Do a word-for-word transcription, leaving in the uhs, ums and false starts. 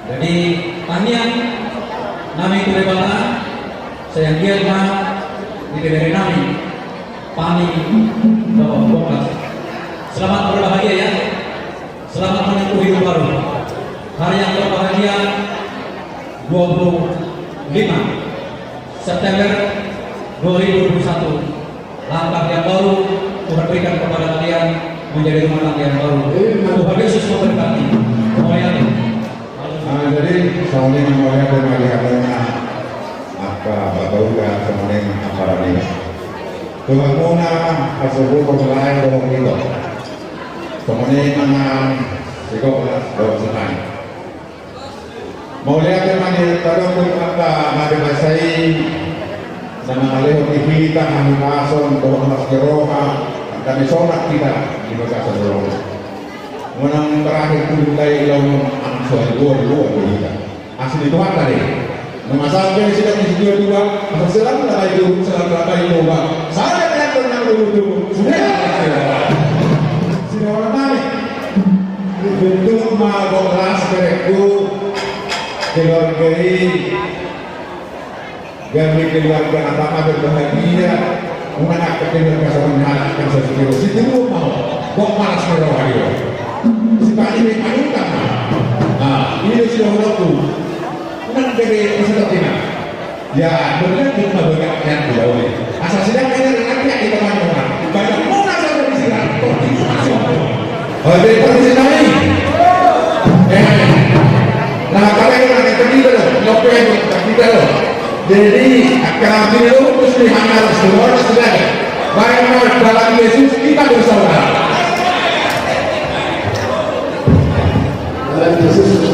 Jadi, tangiang nami tu Debata, sai anggiat ma dibege nami pami dohot bongkas. Selamat berbahagia ya. Selamat menempuh hidup baru. Hari yang berbahagia, dua puluh lima September dua ribu dua puluh satu. Langkah yang baru Tuhan berikan kepada kalian, menjadi rumah tangga yang baru. Tuhan Yesus memberkati. Mauliate. Ah, jadi, songon i ma, mauliate ma di hamuna angka bapa uda, songon i ma angka raja. Tuhan muna, asa huboto lae dohot ito. Songon i ma na sigok dohot sonari. Mauliate ma di hita dohot angka na di basa i, na mangalehon di hita hahipason dohot las ni roha, angka na sonang hita di bagasan roha. Manang terakhir tu hita i laho manang soal dua dua di hita. Asi ni Tuhan tadi. Nunga sampe di sidang ni sidua dua, asa selamat lamai tu, selamat lamai tu, Bang. Sada kan nang dulu tu, sudah. Sidang orang mana? Bentuk ma gok las berengku, keluarga i, gabe keluarga na tama berbahagia, unang angka keluarga songon halak kan sasukiro. Sitiru ma ho, gok ma las ni roha i. Sipani me panutan ma. Nah, ini sudah menunggu. Unang gabe bisa terima. Ya, bener kita banyak yang tahu ni. Asa sidang ini nanti yang kita banyak orang. Banyak orang saja di sini. Kok di sana semua? Oh, jadi permisi kami. Eh, nah, kami yang kita kita loh, lo pengen kita kita loh. Jadi, akan nanti lo terus di mana semua sudah. Baik, Mas, dalam Yesus kita bersaudara. Dalam Yesus